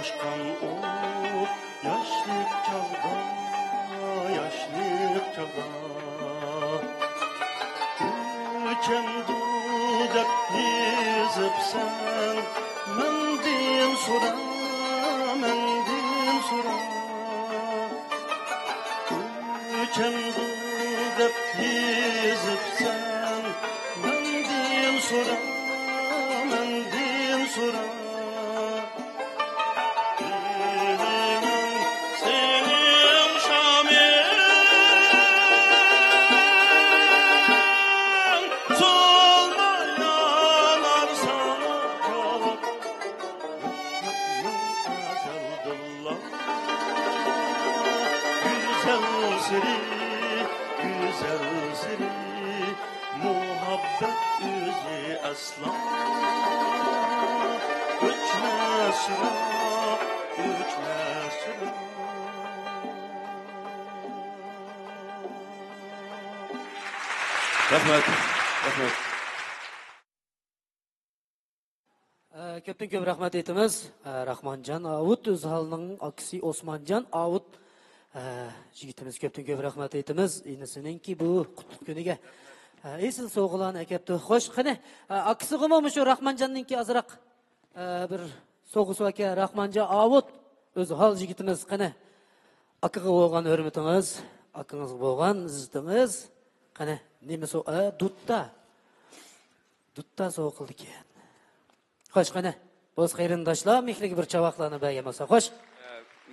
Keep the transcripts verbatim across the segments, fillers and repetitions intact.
ئۇچقان ئوت ياشلىق چاغدا، ياشلىق چاغدا. ئۆچەمدۇ دەپ يېزىپسەن، مەندىن سورا، مەندىن سورا. ئۆچەمدۇ دەپ يېزىپسەن، مەندىن سورا، مەندىن سورا. دىلىمنىڭ سېنىڭ شامىڭ سولماي يانار ساڭا جاۋاب. مۇشۇ ئەزەلدىنلا گۈزەل سىرى، گۈزەل سىرى، مۇھەببەت ئۆزى ئەسلا ئۆچمەس چىراغ، ئۆچمەس چىراغ. رەھمەت، رەھمەت. ئە، كۆپتىن كۆپ رەھمەت ئېيتىمىز. ئە، راخمانجان ئاۋۇت، ئۆزھالنىڭ ئاكىسى ئوسمانجان ئاۋۇت. ئە، يىگىتىمىز كۆپتىن كۆپ رەھمەت ئېيتىمىز. ئىنىسىنىڭكى بۇ قۇتلۇق كۈنىگە، ئە، ئېسىل سوۋغىلارنى ئەكەپتۇ. خوش، قېنى، ئە، ئاكىسىغىمۇ مۇشۇ راخمانجاننىڭكى ئازراق، ئە، بىر سوۋغىسى باركەن. راخمانجان ئاۋۇت، ئۆزھال يىگىتىمىز، قېنى، ئاكىغا بولغان ھۆرمىتىڭىز، ئاكىڭىزغا بولغان ئىززىتىڭىز، قېنى، نېمە سو-، ئە، دۇتتا. دۇتتا سوۋغا قىلدىكەن. خوش، قېنى، بولسا قېرىنداشلار مېھرىگە بىر چاۋاقلارنى بەرگەن بولسا، خوش.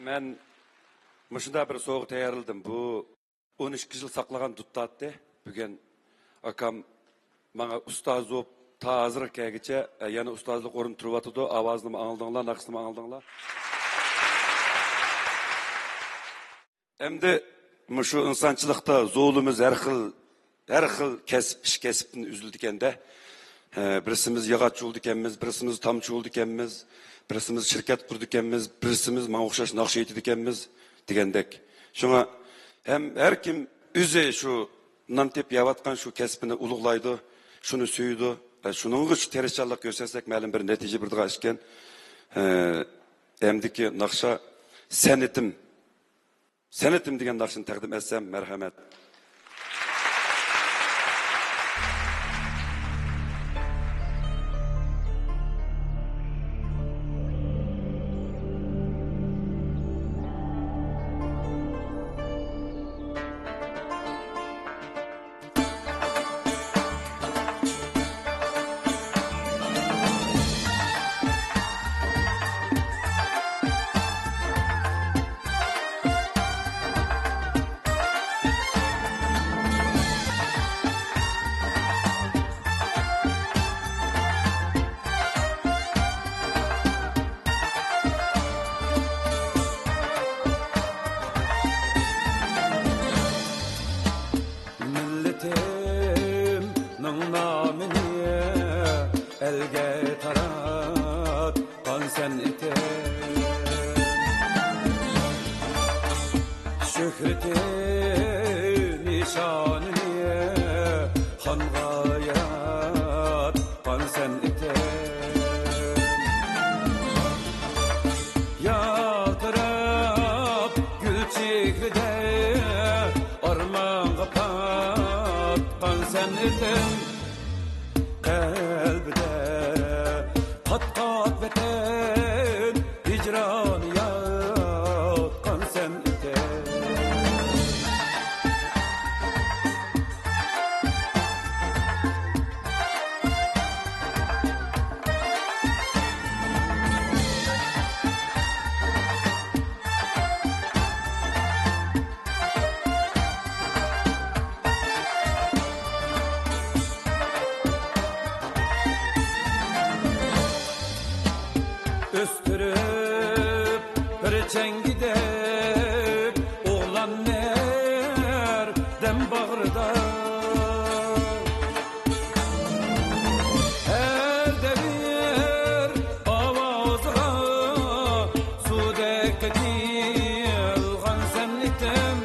مەن مۇشۇنداق بىر سوۋغا تەييارلىدىم. بۇ ئون ئىككى يىل ساقلىغان دۇتتا ئاتتى. بۈگۈن ئاكام ماڭا ئۇستاز بولۇپ، تا ھازىرغا كەلگۈچە، ئە، يەنە ئۇستازلىق ئورنىدا تۇرۇۋاتىدۇ. ئاۋازىنىمۇ ئاڭلىدىڭلار، ناخشىسىنىمۇ ئاڭلىدىڭلار. ئەمدى مۇشۇ ئىنسانچىلىقتا زولىمىز ھەر خىل، ھەر خىل كەسىپ، ئىش كەسىپتىن ئۈزۈلىدىكەندە. ھە، بىرسىمىز ياغاچچى بولىدىكەنمىز، بىرسىمىز تامچى بولىدىكەنمىز، بىرسىمىز شىركەت قۇرىدىكەنمىز، بىرسىمىز ماڭا ئوخشاش ناخشا ئېيتىدىكەنمىز دېگەندەك. شۇڭا ھەم ھەر كىم ئۆزى شۇ نان تېپىپ يەۋاتقان شۇ كەسپىنى ئۇلۇغلايدۇ، شۇنى سۆيىدۇ. ھە، شۇنىڭغا شۇ تىرىشچانلىق كۆرسەتسەك، مەلۇم بىر نەتىجە بېرىدىغان ئىشكەن. ھە، ئەمدىكى ناخشا سەنئىتىم. سەنئىتىم دېگەن ناخشىنى تەقدىم ئەتسەم، مەرھەمەت. مىللىتىمنىڭ نامىنى ئەلگە تاراتقان سەنئىتىم. شۆھرىتى نىشانىنى خانغا يارات قان سەنئىتىم. يالتىراپ گۈل چېھرىدە ئارمانغا پاتقان سەنئىتىم. قەلبىدە قات-قات ۋەتەن ھىجرانى ياتقان سەنئىتىم. ئۆستۈرۈپ بىر چەڭگىدەك ئوغلاننى ھەردەم باغرىدا. ھەر دەۋر ئاۋازىغا سۇدەك قېتىلغان سەنئىتىم.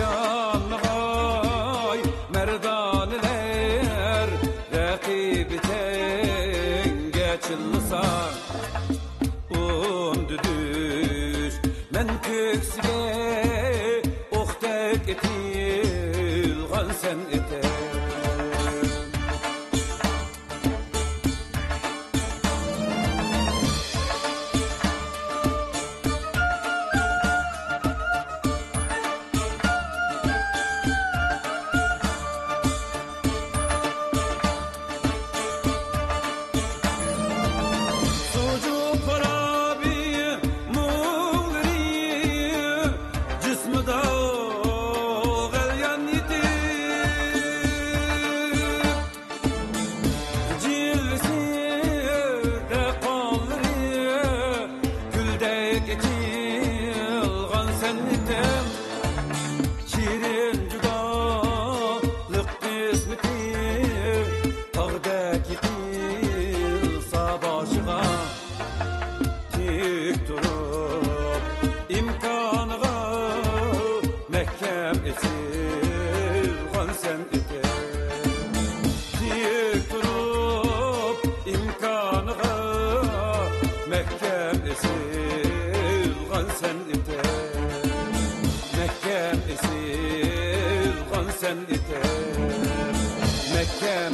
يانمىغاي مەردانىلەر رەقىبى تەڭگە چىللا.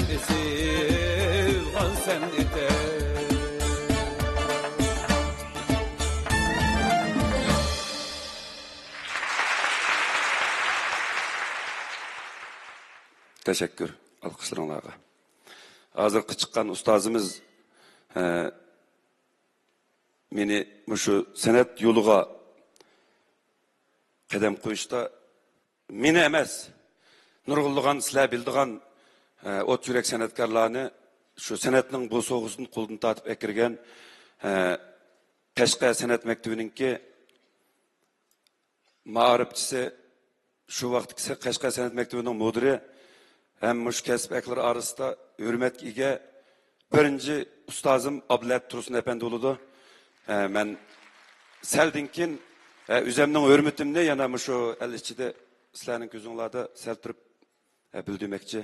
ئېسىلغان سەن ئېتەر. تەشەككۈر ئالقىشلىرىڭلارغا. ھازىرقى چىققان ئۇستازىمىز، ئە، مېنى مۇشۇ سەنئەت يولىغا قەدەم قويۇشتا مېنى ئەمەس، نۇرغۇنلىغان سىلەر بىلىدىغان، ئە، ئوت يۈرەك سەنئەتكارلارنى شۇ سەنئەتنىڭ بوسۇغىسىدىن قولىدىن تارتىپ ئەكىرگەن، ئە، قەشقەر سەنئەت مەكتىۋىنىڭكى مائارىپچىسى، شۇ ۋاقىتتىكى قەشقەر سەنئەت مەكتىۋىنىڭ مۇدىرى ھەم مۇشۇ كەسىپ ئەھلىلىرى ئارىسىدا ھۆرمەتكە ئىگە بىرىنچى ئۇستازىم ئابلەت تۇرسۇن ئەپەندى بولىدۇ. ئە، مەن سەلدىن كېيىن، ئە، ئۆزۈمنىڭ ھۆرمىتىمنى يەنە مۇشۇ ئەل ئىچىدە سىلەرنىڭ كۆزۈڭلاردا سەل تۇرۇپ، ئە، بىلدۈرمەكچى.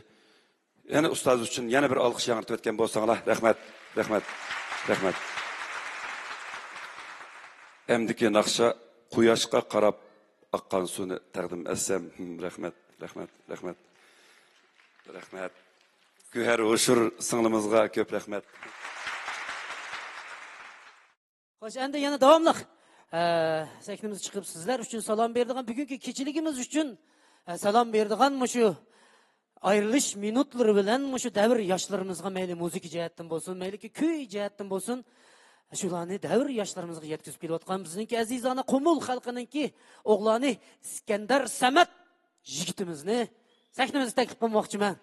يەنە ئۇستاز ئۈچۈن يەنە بىر ئالقىش ياڭرىتىۋەتكەن بولساڭلار، رەھمەت، رەھمەت، رەھمەت. ئەمدىكى ناخشا قۇياشقا قاراپ ئاققان سۇنى تەقدىم ئەتسەم. ھىم، رەھمەت، رەھمەت، رەھمەت. رەھمەت. گۆھەر ھوشۇر سىڭلىمىزغا كۆپ رەھمەت. خوش، ئەمدى يەنە داۋاملىق، ئە، سەھنىمىزگە چىقىپ سىزلەر ئۈچۈن سالام بېرىدىغان، بۈگۈنكى كېچىلىكىمىز ئۈچۈن، ئە، سالام بېرىدىغان مۇشۇ ئايرىلىش مىنۇتلىرى بىلەن مۇشۇ دەۋر ياشلىرىمىزغا مەيلى مۇزىكا جەھەتتىن بولسۇن، مەيلىكى كۈي جەھەتتىن بولسۇن، شۇلارنى دەۋر ياشلىرىمىزغا يەتكۈزۈپ كېلىۋاتقان بىزنىڭكى ئەزىزانە قۇمۇل خەلقىنىڭكى ئوغلانى ئىسكەندەر سەمەت يىگىتىمىزنى سەھنىمىزگە تەكلىپ قىلماقچىمەن.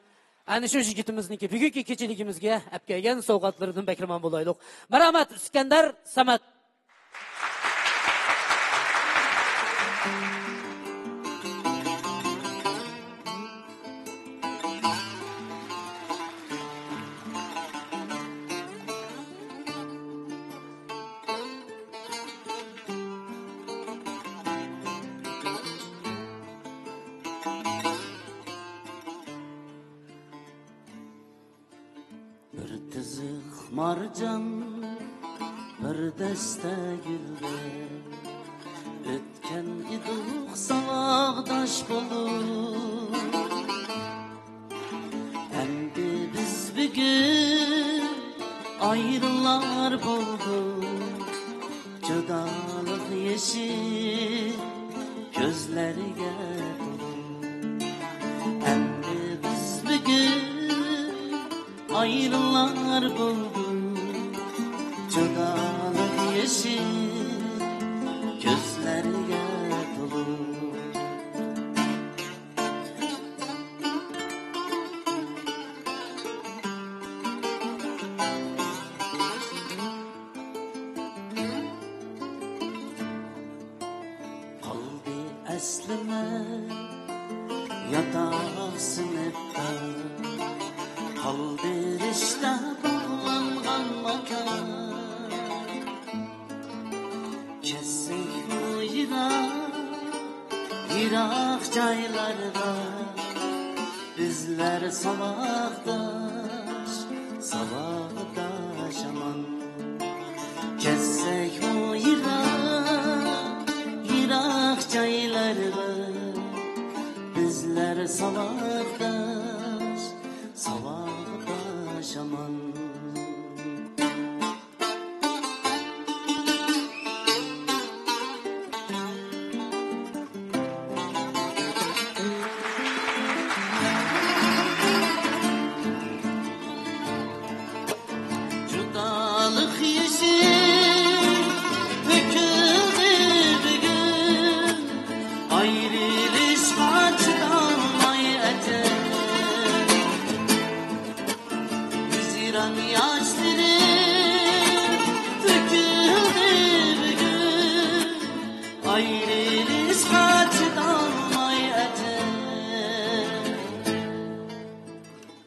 ئەنە شۇ يىگىتىمىزنىڭكى بۈگۈنكى كېچىلىكىمىزگە ئەپ كەلگەن سوۋغاتلىرىدىن بەھرىمەن بولايلۇق. مەرھەمەت، ئىسكەندەر سەمەت. بىر تىزىق مارجان، بىر دەستە گۈلدەك، ئۆتكەن ئىدۇق ساۋاقداش بولۇپ. ئەمدى بىز بۈگۈن ئايرىلار بولدۇق، جۇدالىق يېشى كۆزلەرگە تولۇپ. ئەمدى بىز بۈگۈن ئايرىلار بولدۇق، جۇدالىق يېشى كۆزلەرگە تولۇپ. قالدى ئەسلىمە ياتاق سىنىپتا، قالدى رىشتە باغلانغان ماكان. كەتسەكمۇ يىراق، يىراق جايلارغا، بىزلەر ساۋاقداش، ساۋاقداش ھامان. كەتسەكمۇ يىراق، يىراق جايلارغا، بىزلەر ساۋاقداش، ساۋاقداش ھامان. جۇدالىق يېشى تۆكۈلدى بۈگۈن، ئايرىلىشقا چىدالماي ئەجەل. ھىجران ياشلىرى تۆكۈلدى بۈگۈن، ئايرىلىشقا چىدالماي ئەجەل.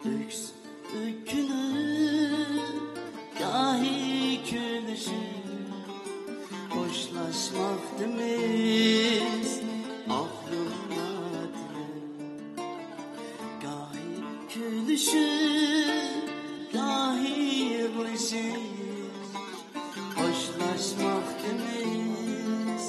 ئۆكس-، ئۆكۈنۈپ، گاھى كۈلۈشۈپ، خوشلاشماقتىمىز ئاق يوللار بىلەن. گاھى كۈلۈشۈپ، گاھى يىغلىشىپ، خوشلاشماقتىمىز.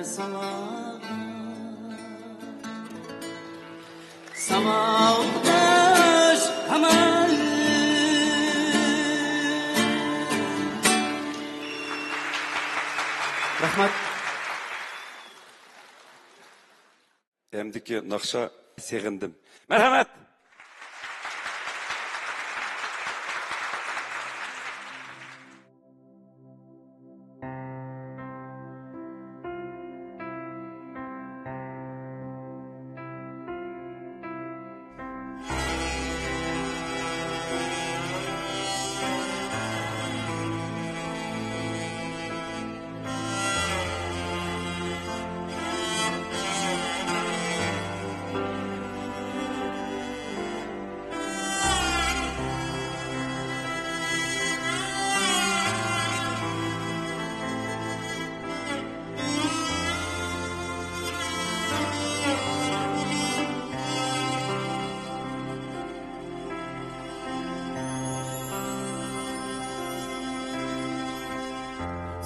ساڭا، ساڭا ئوخشاش ھامان. رەھمەت. ئەمدىكى ناخشا سېغىندىم. مەرھەمەت!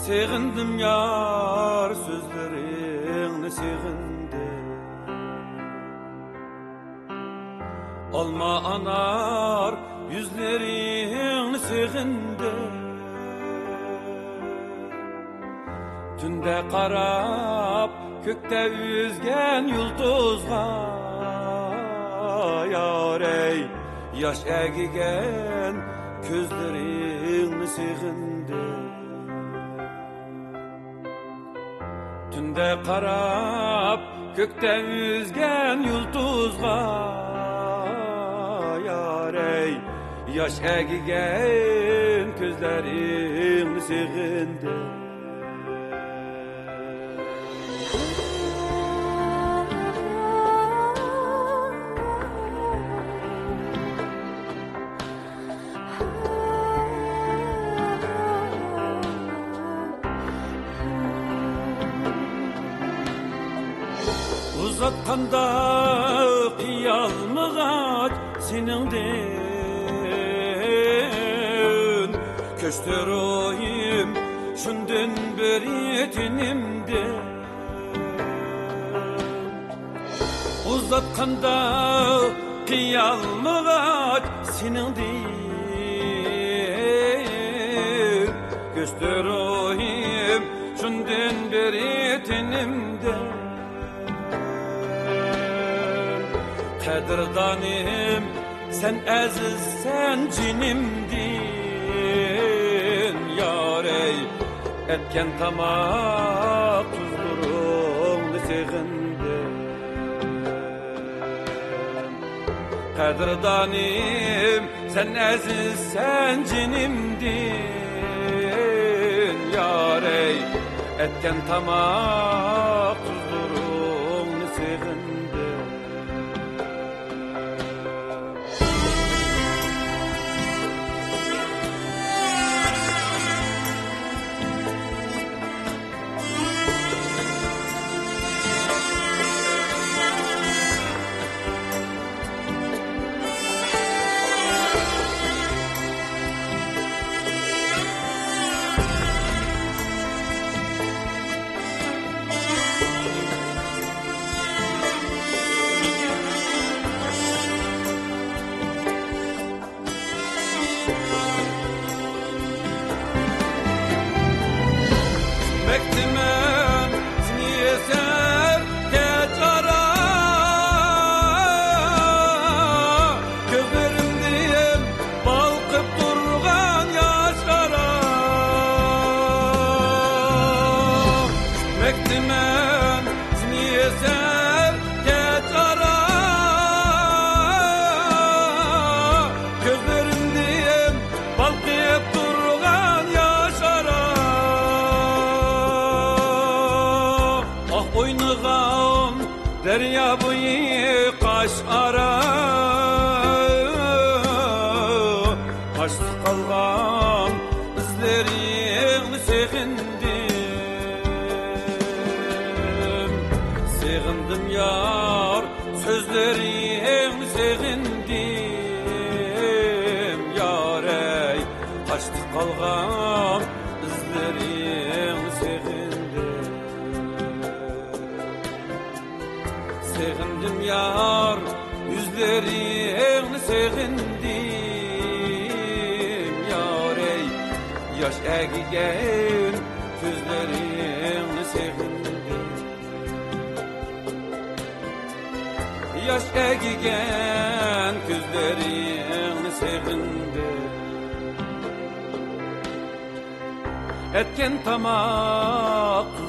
سېغىندىم يار، سۆزلىرىڭنى سېغىندىم. ئالما ئانار يۈزلىرىڭنى سېغىندىم. تۈندە قاراپ كۆكتە ئۈزگەن يۇلتۇزغا، يارەي، ياش ئەگىگەن كۆزلىرىڭنى سېغىندىم. تۈندە قاراپ كۆكتە ئۈزگەن يۇلتۇزغا، يارەي، ياش ئەگىگەن كۆزلىرىڭنى سېغىندىم. ئۇزاتقاندا قىيالمىغاچ سېنىڭدىن، كۆچتى روھىم شۇندىن بېرى تېنىمدىن. ئۇزاتقاندا قىيالمىغاچ سېنىڭدىن، كۆچتى روھىم شۇندىن بېرى تېنىمدىن. قەدىردانىم، سەن ئەزىزسەن جېنىمدىن، يارەي، ئەتكەن تاماق تۇزلىرىڭنى سېغىندىم. قەدىردانىم، سەن ئەزىزسەن جېنىمدىن، يارەي، ئەتكەن تاماق تۇزلىرىڭنى سېغىندىم. مەكتىمەن سېنى ئېسەر كەچ ئارا، كۆزلىرىمدىن بالقىپ تۇرغان ياشلارا. مەكتىمەن سېنى ئېسەر كەچ ئارا، كۆزلىرىمدىن بالقىپ تۇرغان ياشلارا. ئاھ، ئوينىغان دەريا بويى قاش ئارا، قاچتى قالغان ئىزلىرىڭنى سېغىندىم. سېغىندىم يار، سۆزلىرىڭنى سېغىندىم. يارەي، قاچتى قالغان ئىزلىرىڭنى سېغىندىم. يار، يۈزلىرىڭنى سېغىندىم، يارەي. ياش ئەگىگەن كۆزلىرىڭنى سېغىندىم. ياش ئەگىگەن كۆزلىرىڭنى سېغىندىم. ئەتكەن تاماق